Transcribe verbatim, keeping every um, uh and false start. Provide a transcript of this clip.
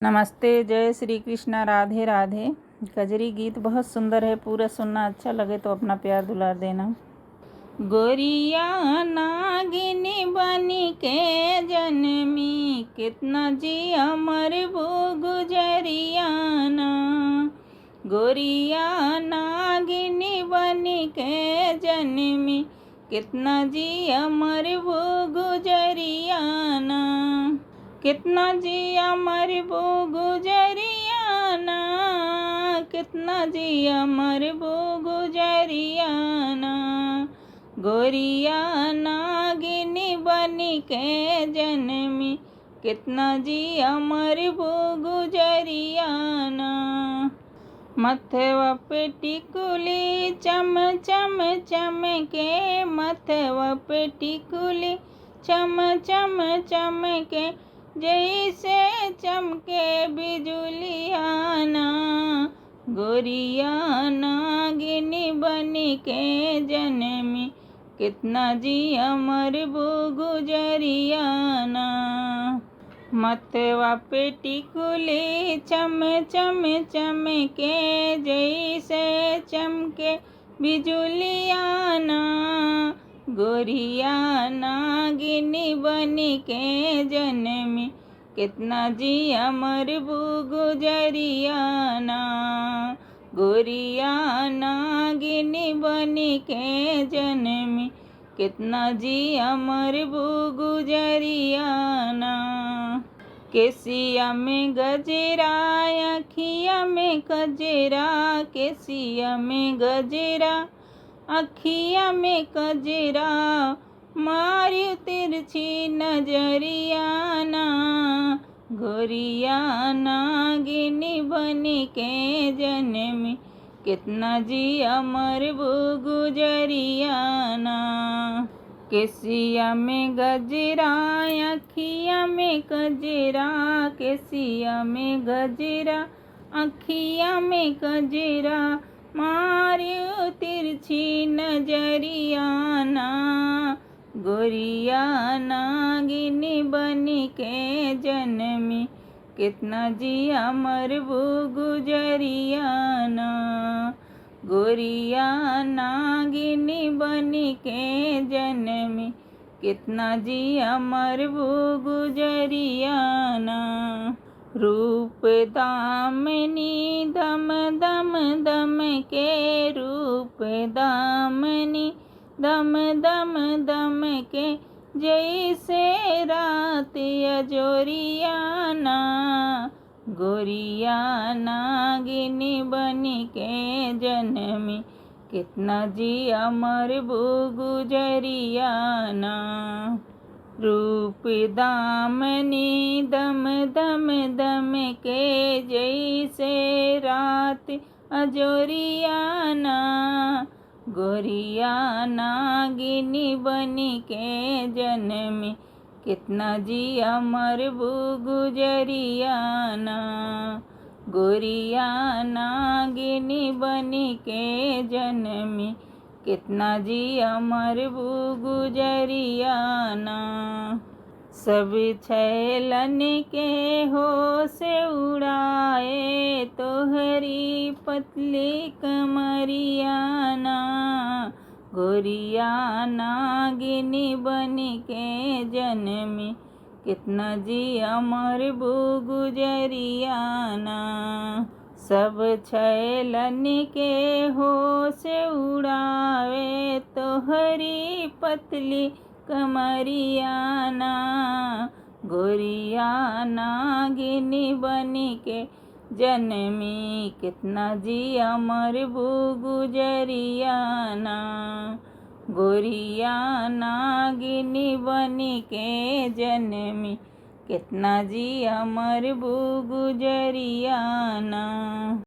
नमस्ते, जय श्री कृष्णा, राधे राधे। कजरी गीत बहुत सुंदर है, पूरा सुनना, अच्छा लगे तो अपना प्यार दुलार देना। गोरिया नागिनी बनी के जनमी, कितना जिया मरबू गुजरिया ना। गोरिया नागिनी बनी के जनमी, कितना जिया मरबू गुजरिया ना। कितना जिया मरबू गुजरिया ना, कितना जिया मरबू गुजरिया ना। गोरिया नागिनी बनी के जनमी, कितना जिया मरबू गुजरिया ना। मथवा पे टिकुली चम चम चमके, मथवा पे टिकुली चम चम चमके, जैसे चमके बिजुलिया ना। गोरिया नागिनी बनी के जनमी, कितना जिया मरबू गुजरिया ना। मथवा पे टिकुली चम चम चमके, जैसे चमके बिजुलिया ना। गोरिया नागिनी बनी के जनमी, कितना जिया मरबू गुजरिया ना। गोरिया नागिनी बनी के जनमी, कितना जिया मरबू गुजरिया ना। केसिया में गजरा, अखिया में गजरा, केसिया में गजरा, अखिया में गजरा, मारियो तिरछी नजरिया ना। गोरिया नागिनी बनी के जनमी, कितना जिया मरबू गुजरिया ना। केसिया में गजरा, अखिया में गजरा, केसिया में गजरा, अखिया में गजरा, मारियो तिरछी नजरिया ना। गोरिया नागिनी बनी के जनमी, कितना जिया मरबू गुजरिया ना। गोरिया नागिनी बनी के जनमी, कितना जिया मरबू गुजरिया ना। रूप दामिनी दम दम दम के, रूप दामिनी दम दम दम के, जैसे रात अजोरिया ना। गोरिया नागिनी बनी के जनमी, कितना जिया मरबू गुजरिया ना। रूप दामिनी दम दम दम के, जैसे रात अजोरिया ना। गोरिया नागिनी बनी के जनमी, कितना जिया मरबू गुजरिया ना। गोरिया नागिनी बनी के जनमी, कितना जिया मरबू गुजरिया ना। सब छैलन के होश उड़ाए तोहरी पतली कमरिया ना। गोरिया नागिनी बनी के जनमी, कितना जिया मरबू गुजरिया ना। सब छैलन के होश उड़ावे तोहरी पतली कमरिया ना। गोरिया नागिनी बनी के जनमी, कितना जिया मरबू गुजरिया ना। गोरिया नागिनी बनी के जनमी, कितना जिया मरबू गुजरिया ना।